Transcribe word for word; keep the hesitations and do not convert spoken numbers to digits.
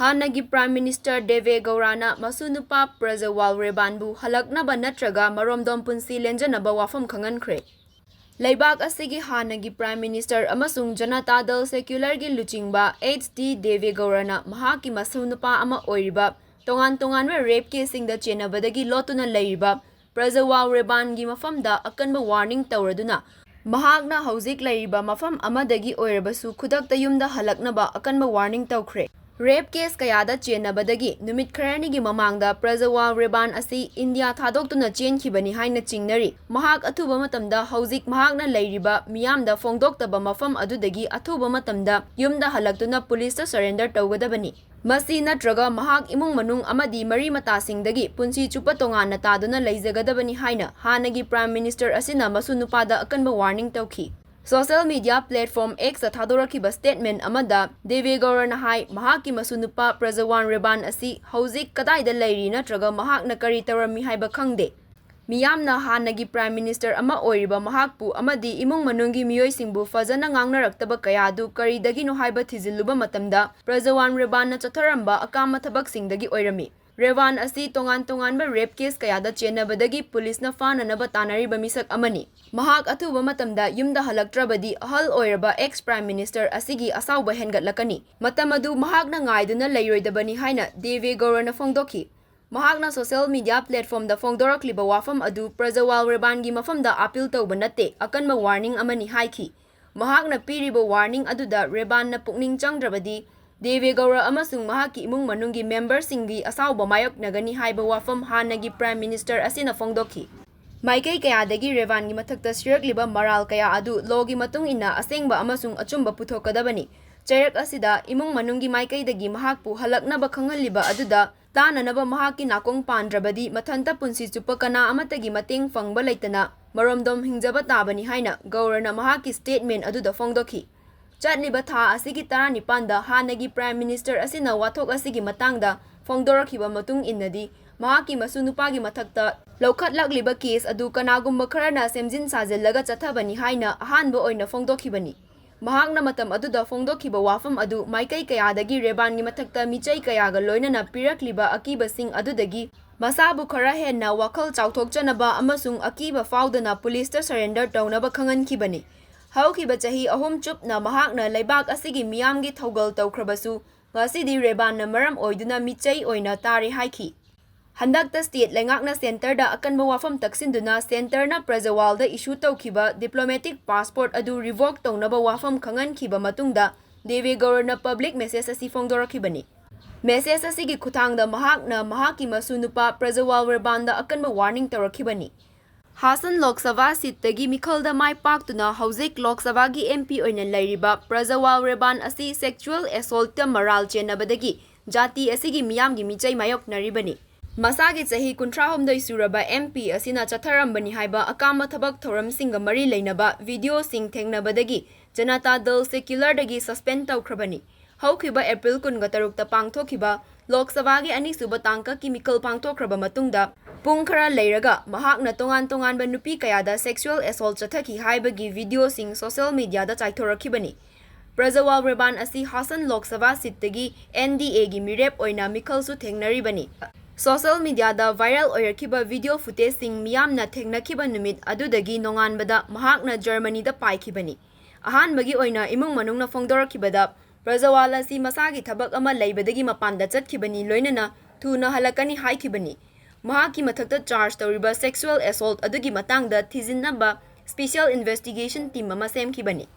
ꯍꯥꯟꯅꯒꯤ Prime Minister ꯗꯦꯕꯦ ꯒꯧꯔꯥꯅ ꯃꯁꯨ ꯅꯨꯄꯥ ꯄ꯭ꯔꯖꯋꯥꯜ ꯔꯦꯕꯥꯟꯕꯨ ꯍꯜꯂꯛꯅꯕ ꯅꯠꯇ꯭ꯔꯒ ꯃꯔꯣꯝꯗꯣꯝ ꯄꯨꯟꯁꯤ ꯂꯦꯟꯖꯅꯕ ꯋꯥꯐꯝ ꯈꯪꯍꯟꯈ꯭ꯔꯦ꯫ ꯂꯩꯕꯥꯛ ꯑꯁꯤꯒꯤ ꯍꯥꯟꯅꯒꯤ Prime Minister ꯑꯃꯁꯨꯡ ꯖꯅꯇꯥ ꯗꯜ ꯁꯦꯀ꯭ꯌꯨꯂꯔꯒꯤ ꯂꯨꯆꯤꯡꯕ ꯑꯩꯆ ꯗꯤ ꯗꯦꯕꯦ ꯒꯧꯔꯥꯅ ꯃꯍꯥꯛꯀꯤ ꯃꯁꯨ ꯅꯨꯄꯥ ꯑꯃ ꯑꯣꯏꯔꯤꯕ ꯇꯣꯉꯥꯟ ꯇꯣꯉꯥꯟꯕ rape caseꯁꯤꯡꯗ ꯆꯦꯟꯅꯕꯗꯒꯤ ꯂꯣꯠꯇꯨꯅ ꯂꯩꯔꯤꯕ ꯄ꯭ꯔꯖꯋꯥꯜ ꯔꯦꯕꯥꯟꯒꯤ ꯃꯐꯝꯗ ꯑꯀꯟꯕ warning ꯇꯧꯔꯗꯨꯅ, ꯃꯍꯥꯛꯅ ꯍꯧꯖꯤꯛ ꯂꯩꯔꯤꯕ ꯃꯐꯝ ꯑꯃꯗꯒꯤ ꯑꯣꯏꯔꯕꯁꯨ ꯈꯨꯗꯛꯇ ꯌꯨꯝꯗ ꯍꯜꯂꯛꯅꯕ ꯑꯀꯟꯕ warning ꯇꯧꯈ꯭ꯔꯦ꯫ Rape case ꯀꯌꯥꯗ ꯆꯦꯟꯅꯕꯗꯒꯤ ꯅꯨꯃꯤꯠ ꯈꯔꯅꯤꯒꯤ ꯃꯃꯥꯡꯗ ꯄ꯭ꯔꯖꯋꯥꯜ ꯔꯦꯕꯥꯟ ꯑꯁꯤ ꯏꯟꯗꯤꯌꯥ ꯊꯥꯗꯣꯛꯇꯨꯅ ꯆꯦꯟꯈꯤꯕꯅꯤ ꯍꯥꯏꯅ ꯆꯤꯡꯅꯔꯤ꯫ ꯃꯍꯥꯛ ꯑꯊꯨꯕ ꯃꯇꯝꯗ ꯍꯧꯖꯤꯛ ꯃꯍꯥꯛꯅ ꯂꯩꯔꯤꯕ ꯃꯤꯌꯥꯝꯗ ꯐꯣꯡꯗꯣꯛꯇꯕ ꯃꯐꯝ ꯑꯗꯨꯗꯒꯤ ꯑꯊꯨꯕ ꯃꯇꯝꯗ ꯌꯨꯝꯗ ꯍꯜꯂꯛꯇꯨꯅ ꯄꯨꯂꯤꯁꯇ surrender ꯇꯧꯒꯗꯕꯅꯤ꯫ ꯃꯁꯤ ꯅꯠꯇ꯭ꯔꯒ ꯃꯍꯥꯛ ꯏꯃꯨꯡ ꯃꯅꯨꯡ ꯑꯃꯗꯤ ꯃꯔꯤ ꯃꯇꯥꯁꯤꯡꯗꯒꯤ ꯄꯨꯟꯁꯤ ꯆꯨꯞꯄ ꯇꯣꯉꯥꯟꯅ ꯇꯥꯗꯨꯅ ꯂꯩꯖꯒꯗꯕꯅꯤ ꯍꯥꯏꯅ ꯍꯥꯟꯅꯒꯤ Prime Minister ꯑꯁꯤꯅ ꯃꯁꯨ ꯅꯨꯄꯥꯗ ꯑꯀꯟꯕ warning ꯇꯧꯈꯤ꯫ Social media platform Xꯇ ꯊꯥꯗꯣꯔꯛꯈꯤꯕ statement ꯑꯃꯗ ꯗꯦꯕꯦ ꯒꯧꯔꯅ ꯍꯥꯏ, ꯃꯍꯥꯛꯀꯤ ꯃꯁꯨ ꯅꯨꯄꯥ ꯄ꯭ꯔꯖꯋꯥꯟ ꯔꯦꯕꯥꯟ ꯑꯁꯤ ꯍꯧꯖꯤꯛ ꯀꯗꯥꯏꯗ ꯂꯩꯔꯤ ꯅꯠꯇ꯭ꯔꯒ ꯃꯍꯥꯛꯅ ꯀꯔꯤ ꯇꯧꯔꯝꯃꯤ ꯍꯥꯏꯕ ꯈꯪꯗꯦ꯫ ꯃꯤꯌꯥꯝꯅ ꯍꯥꯟꯅꯒꯤ Prime Minister ꯑꯃ ꯑꯣꯏꯔꯤꯕ ꯃꯍꯥꯛꯄꯨ ꯑꯃꯗꯤ ꯏꯃꯨꯡ ꯃꯅꯨꯡꯒꯤ ꯃꯤꯑꯣꯏꯁꯤꯡꯕꯨ ꯐꯖꯅ ꯉꯥꯡꯅꯔꯛꯇꯕ ꯀꯌꯥ ꯑꯗꯨ ꯀꯔꯤꯗꯒꯤꯅꯣ ꯍꯥꯏꯕ ꯊꯤꯖꯤꯜꯂꯨꯕ ꯃꯇꯝꯗ ꯄ꯭ꯔꯖꯋꯥꯟ ꯔꯦꯕꯥꯟꯅ ꯆꯠꯊꯔꯝꯕ ꯑꯀꯥꯝꯕ ꯊꯕꯛꯁꯤꯡꯗꯒꯤ ꯑꯣꯏꯔꯝꯃꯤ꯫ ꯔꯦꯕꯥꯟ ꯑꯁꯤ ꯇꯣꯉꯥꯟ ꯇꯣꯉꯥꯟꯕ rape case ꯀꯌꯥꯗ ꯆꯦꯟꯅꯕꯗꯒꯤ ꯄꯨꯂꯤꯁꯅ ꯐꯥꯅꯅꯕ ꯇꯥꯟꯅꯔꯤꯕ ꯃꯤꯁꯛ ꯑꯃꯅꯤ꯫ ꯃꯍꯥꯛ ꯑꯊꯨꯕ ꯃꯇꯝꯗ ꯌꯨꯝꯗ ꯍꯜꯂꯛꯇ꯭ꯔꯕꯗꯤ ꯑꯍꯜ ꯑꯣꯏꯔꯕ ex Prime Minister ꯑꯁꯤꯒꯤ ꯑꯁꯥꯎꯕ ꯍꯦꯟꯒꯠꯂꯛꯀꯅꯤ꯫ ꯃꯇꯝ ꯑꯗꯨ ꯃꯍꯥꯛꯅ ꯉꯥꯏꯗꯨꯅ ꯂꯩꯔꯣꯏꯗꯕꯅꯤ ꯍꯥꯏꯅ ꯗꯦꯕꯦ ꯒꯧꯔꯅ ꯐꯣꯡꯗꯣꯛꯈꯤ꯫ ꯃꯍꯥꯛꯅ social media platformꯗ ꯐꯣꯡꯗꯣꯔꯛꯂꯤꯕ ꯋꯥꯐꯝ ꯑꯗꯨ ꯄ꯭ꯔꯖꯋꯥꯜ ꯔꯦꯕꯥꯟꯒꯤ ꯃꯐꯝꯗ appeal ꯇꯧꯕ ꯅꯠꯇꯦ, ꯑꯀꯟꯕ warning ꯑꯃꯅꯤ ꯍꯥꯏꯈꯤ꯫ ꯃꯍꯥꯛꯅ ꯄꯤꯔꯤꯕ warning ꯑꯗꯨꯗ ꯔꯦꯕꯥꯟꯅ ꯄꯨꯛꯅꯤꯡ ꯆꯪꯗ꯭ꯔꯕꯗꯤ ꯗꯦꯕꯦ ꯒꯧꯔ ꯑꯃꯁꯨꯡ ꯃꯍꯥꯛꯀꯤ ꯏꯃꯨꯡ ꯃꯅꯨꯡꯒꯤ memberꯁꯤꯡꯒꯤ ꯑꯁꯥꯎꯕ ꯃꯥꯌꯣꯛꯅꯒꯅꯤ ꯍꯥꯏꯕ ꯋꯥꯐꯝ ꯍꯥꯟꯅꯒꯤ Prime Minister ꯑꯁꯤꯅ ꯐꯣꯡꯗꯣꯛꯈꯤ꯫ ꯃꯥꯏꯀꯩ ꯀꯌꯥꯗꯒꯤ ꯔꯦꯕꯥꯟꯒꯤ ꯃꯊꯛꯇ ꯁꯤꯔꯛꯂꯤꯕ ꯃꯔꯥꯜ ꯀꯌꯥ ꯑꯗꯨ lawꯒꯤ ꯃꯇꯨꯡ ꯏꯟꯅ ꯑꯁꯦꯡꯕ ꯑꯃꯁꯨꯡ ꯑꯆꯨꯝꯕ ꯄꯨꯊꯣꯛꯀꯗꯕꯅꯤ꯫ ꯆꯩꯔꯛ ꯑꯁꯤꯗ ꯏꯃꯨꯡ ꯃꯅꯨꯡꯒꯤ ꯃꯥꯏꯀꯩꯗꯒꯤ ꯃꯍꯥꯛꯄꯨ ꯍꯜꯂꯛꯅꯕ ꯈꯪꯍꯜꯂꯤꯕ ꯑꯗꯨꯗ ꯇꯥꯅꯅꯕ ꯃꯍꯥꯛꯀꯤ ꯅꯥꯀꯣꯡ ꯄꯥꯟꯗ꯭ꯔꯕꯗꯤ ꯃꯊꯟꯇ ꯄꯨꯟꯁꯤ ꯆꯨꯞꯄ ꯀꯅꯥ ꯑꯃꯠꯇꯒꯤ ꯃꯇꯦꯡ ꯐꯪꯕ ꯂꯩꯇꯅ ꯃꯔꯣꯝꯗꯣꯝ ꯍꯤꯡꯖꯕ ꯇꯥꯕꯅꯤ ꯍꯥꯏꯅ ꯒꯧꯔꯅ ꯃꯍꯥꯛꯀꯤ statement ꯑꯗꯨꯗ ꯐꯣꯡꯗꯣꯛꯈꯤ꯫ ꯆꯠꯂꯤꯕ ꯊꯥ ꯑꯁꯤꯒꯤ ꯇꯔꯥꯅꯤꯄꯥꯟꯗ ꯍꯥꯟꯅꯒꯤ Prime Minister ꯑꯁꯤꯅ ꯋꯥꯊꯣꯛ ꯑꯁꯤꯒꯤ ꯃꯇꯥꯡꯗ ꯐꯣꯡꯗꯣꯔꯛꯈꯤꯕ ꯃꯇꯨꯡ ꯏꯟꯅꯗꯤ ꯃꯍꯥꯛꯀꯤ ꯃꯁꯨ ꯅꯨꯄꯥꯒꯤ ꯃꯊꯛꯇ ꯂꯧꯈꯠꯂꯛꯂꯤꯕ case ꯑꯗꯨ ꯀꯅꯥꯒꯨꯝꯕ ꯈꯔꯅ ꯁꯦꯝꯖꯤꯟ ꯁꯥꯖꯤꯜꯂꯒ ꯆꯠꯊꯕꯅꯤ ꯍꯥꯏꯅ ꯑꯍꯥꯟꯕ ꯑꯣꯏꯅ ꯐꯣꯡꯗꯣꯛꯈꯤꯕꯅꯤ꯫ ꯃꯍꯥꯛꯅ ꯃꯇꯝ ꯑꯗꯨꯗ ꯐꯣꯡꯗꯣꯛꯈꯤꯕ ꯋꯥꯐꯝ ꯑꯗꯨ ꯃꯥꯏꯀꯩ ꯀꯌꯥꯗꯒꯤ ꯔꯦꯕꯥꯟꯒꯤ ꯃꯊꯛꯇ ꯃꯤꯆꯩ ꯀꯌꯥꯒ ꯂꯣꯏꯅꯅ ꯄꯤꯔꯛꯂꯤꯕ ꯑꯀꯤꯕꯁꯤꯡ ꯑꯗꯨꯗꯒꯤ ꯃꯁꯥꯕꯨ ꯈꯔ ꯍꯦꯟꯅ ꯋꯥꯈꯜ ꯆꯥꯎꯊꯣꯛꯆꯅꯕ ꯑꯃꯁꯨꯡ ꯑꯀꯤꯕ ꯐꯥꯎꯗꯅ ꯄꯨꯂꯤꯁꯇ surrender ꯇꯧꯅꯕ ꯈꯪꯍꯟꯈꯤꯕꯅꯤ꯫ ꯍꯧꯈꯤꯕ ꯆꯍꯤ ꯑꯍꯨꯝ ꯆꯨꯞꯅ ꯃꯍꯥꯛꯅ ꯂꯩꯕꯥꯛ ꯑꯁꯤꯒꯤ ꯃꯤꯌꯥꯝꯒꯤ ꯊꯧꯒꯜ ꯇꯧꯈ꯭ꯔꯕꯁꯨ, ꯉꯁꯤꯗꯤ ꯔꯦꯕꯥꯟꯅ ꯃꯔꯝ ꯑꯣꯏꯗꯨꯅ ꯃꯤꯆꯩ ꯑꯣꯏꯅ ꯇꯥꯔꯦ ꯍꯥꯏꯈꯤ꯫ ꯍꯟꯗꯛꯇ state ꯂꯩꯉꯥꯛꯅ centreꯗ ꯑꯀꯟꯕ ꯋꯥꯐꯝ ꯇꯛꯁꯤꯟꯗꯨꯅ centreꯅ ꯄ꯭ꯔꯖꯋꯥꯜꯗ issue ꯇꯧꯈꯤꯕ diplomatic passport ꯑꯗꯨ revoke ꯇꯧꯅꯕ ꯋꯥꯐꯝ ꯈꯪꯍꯟꯈꯤꯕ ꯃꯇꯨꯡꯗ ꯗꯦꯕꯦꯒꯧꯔꯅ public message ꯑꯁꯤ ꯐꯣꯡꯗꯣꯔꯛꯈꯤꯕꯅꯤ꯫ Message ꯑꯁꯤꯒꯤ ꯈꯨꯠꯊꯥꯡꯗ ꯃꯍꯥꯛꯅ ꯃꯍꯥꯛꯀꯤ ꯃꯁꯨ ꯅꯨꯄꯥ ꯄ꯭ꯔꯖꯋꯥꯜ ꯔꯦꯕꯥꯟꯗ ꯑꯀꯟꯕ warning ꯇꯧꯔꯛꯈꯤꯕꯅꯤ꯫ ꯍꯥꯁꯟ ꯂꯣꯛ ꯁꯚꯥ seatꯇꯒꯤ ꯃꯤꯈꯜꯗ ꯃꯥꯏ ꯄꯥꯛꯇꯨꯅ ꯍꯧꯖꯤꯛ ꯂꯣꯛ ꯁꯚꯥꯒꯤ MP ꯑꯣꯏꯅ ꯂꯩꯔꯤꯕ ꯄ꯭ꯔꯖꯋꯥꯜ ꯔꯦꯕꯥꯟ ꯑꯁꯤ sexual assaultꯇ ꯃꯔꯥꯜ ꯆꯦꯟꯅꯕꯗꯒꯤ ꯖꯥꯇꯤ ꯑꯁꯤꯒꯤ ꯃꯤꯌꯥꯝꯒꯤ ꯃꯤꯆꯩ ꯃꯥꯌꯣꯛꯅꯔꯤꯕꯅꯤ꯫ ꯃꯁꯥꯒꯤ ꯆꯍꯤ ꯀꯨꯟꯊ꯭ꯔꯥꯍꯨꯝꯗꯣꯏ ꯁꯨꯔꯕ MP ꯑꯁꯤꯅ ꯆꯠꯊꯔꯝꯕꯅꯤ ꯍꯥꯏꯕ ꯑꯀꯥꯝꯕ ꯊꯕꯛ ꯊꯧꯔꯝꯁꯤꯡꯒ ꯃꯔꯤ ꯂꯩꯅꯕ videoꯁꯤꯡ ꯊꯦꯡꯅꯕꯗꯒꯤ ꯖꯅꯇꯥ ꯗꯜ ꯁꯦꯀ꯭ꯌꯨꯂꯔꯗꯒꯤ suspend ꯇꯧꯈ꯭ꯔꯕꯅꯤ꯫ ꯍꯧꯈꯤꯕ April ꯀꯨꯟꯒ ꯇꯔꯨꯛꯇ ꯄꯥꯡꯊꯣꯛꯈꯤꯕ ꯂꯣꯛ ꯁꯚꯥꯒꯤ ꯑꯅꯤꯁꯨꯕ ꯇꯥꯡꯀꯛꯀꯤ ꯃꯤꯈꯜ ꯄꯥꯡꯊꯣꯛꯈ꯭ꯔꯕ ꯃꯇꯨꯡꯗ ꯄꯨꯡ ꯈꯔ ꯂꯩꯔꯒ ꯃꯍꯥꯛꯅ ꯇꯣꯉꯥꯟ ꯇꯣꯉꯥꯟꯕ ꯅꯨꯄꯤ ꯀꯌꯥꯗ sexual assault ꯆꯠꯊꯈꯤ ꯍꯥꯏꯕꯒꯤ videoꯁꯤꯡ social mediaꯗ ꯆꯥꯏꯊꯣꯔꯛꯈꯤꯕꯅꯤ꯫ ꯄ꯭ꯔꯖꯋꯥꯜ ꯔꯦꯕꯥꯟ ꯑꯁꯤ ꯍꯥꯁꯟ ꯂꯣꯛ ꯁꯚꯥ seatꯇꯒꯤ NDAꯒꯤ ꯃꯤꯔꯦꯞ ꯑꯣꯏꯅ ꯃꯤꯈꯜꯁꯨ ꯊꯦꯡꯅꯔꯤꯕꯅꯤ꯫ Social mediaꯗ viral ꯑꯣꯏꯔꯛꯈꯤꯕ video footageꯁꯤꯡ ꯃꯤꯌꯥꯝꯅ ꯊꯦꯡꯅꯈꯤꯕ ꯅꯨꯃꯤꯠ ꯑꯗꯨꯗꯒꯤ ꯅꯣꯡꯉꯥꯟꯕꯗ ꯃꯍꯥꯛꯅ ꯖꯔꯃꯅꯤꯗ ꯄꯥꯏꯈꯤꯕꯅꯤ꯫ ꯑꯍꯥꯟꯕꯒꯤ ꯑꯣꯏꯅ ꯏꯃꯨꯡ ꯃꯅꯨꯡꯅ ꯐꯣꯡꯗꯣꯔꯛꯈꯤꯕꯗ, ꯄ꯭ꯔꯖꯋꯥꯜ ꯑꯁꯤ ꯃꯁꯥꯒꯤ ꯊꯕꯛ ꯑꯃ ꯂꯩꯕꯗꯒꯤ ꯃꯄꯥꯟꯗ ꯆꯠꯈꯤꯕꯅꯤ, ꯂꯣꯏꯅꯅ ꯊꯨꯅ ꯍꯜꯂꯛꯀꯅꯤ ꯍꯥꯏꯈꯤꯕꯅꯤ꯫ ꯃꯍꯥꯛꯀꯤ ꯃꯊꯛꯇ charge ꯇꯧꯔꯤꯕ sexual assault ꯑꯗꯨꯒꯤ ꯃꯇꯥꯡꯗ ꯊꯤꯖꯤꯟꯅꯕ special investigation team ꯑꯃ ꯁꯦꯝꯈꯤꯕꯅꯤ꯫